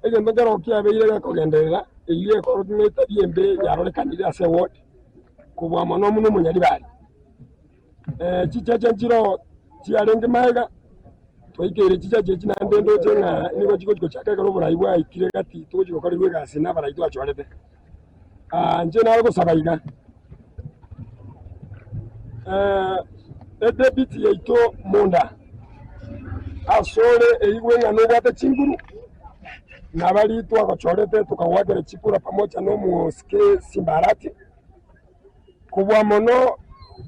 Egento nkero kiabeire gekogenderera, eyio ekorokia ng'a etabia embe yarorekanire ase eward, kobua mono buna omonyaribari. Chicheche nchiroo chiarenge magega, twaikeire chicheche echi naende ndoche ng'a nigo chigochi gochaka ekero oborai bwaikire gati togochi gokorerwa egasi na abarai twachorete. Inche nare gosaba iga, edebiti yaito monda asore eigwe ng'a nobwate chinguru, na baria twagochorete tokagoakera chikura pamoja na omosike Simbarati, kobua mono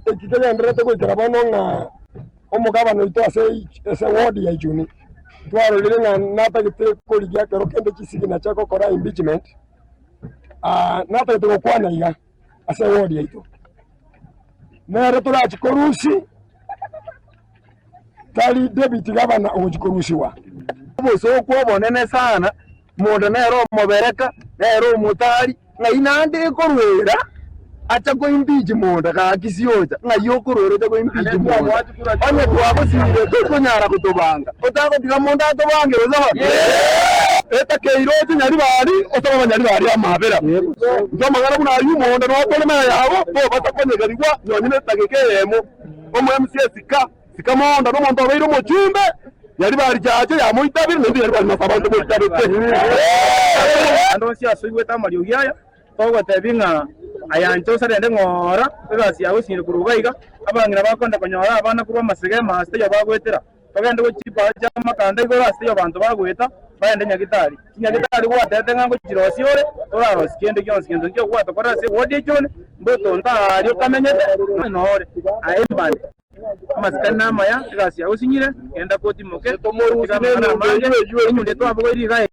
eki kegendererete goikera bono ng'a omogabana oito ase ase ward ya Ichuni, twarorire ng'a natagete korigia ekero kende chisignature gokora impeachment. Natagete gokwana iga ase eward yaito, nere torachi korusia, tari deputy governor ogochi korusiwa. Obosooku obonene sana, omonto nere omobereka, nere omotari, ng'ai naende ekorwera acha ko impeach monto gaki siocha, ng'ai okorwera ocha ko impeach monto. Onye twagosirire tokonyara gotobanga, otagotiga monto atobange gose bono? Etakeire oche Nyaribari osabe abanyaribari amabera. Inche amang'ana buna ayio omonto notore mega yabo tobasa konyegerigwa nonye netageka eyemo. Omo MC sika sika monto nomonto obeire omochumbe Nyaribari chache yamoitabire naintwe Nyaribari nase abanto moitabete. Naende onsi ase oigwete amariogi aya, Togotebia ng'a ayanche osarende ng'ora egasi yago esire korwa iga iga, abang'ina bakonda konyora abana korwa amasege ase taiyo bagoetera. Togende gochia chipara chi'amakanda igoro ase taiyo abanto bagoeta, bagende nyagitari. Chinyagitari gwatebete ng'a ngochirosie ore, torarosie kende gionsi. Gento nkio gwatokorera ase ewodi echio one, mbotonto aaria okamenyete, nore aye mbande. Amasikani namaya, egasi yago osinyire, genda kotimoke, tiga amang'ana amange, enyundo etwabogoirie iga.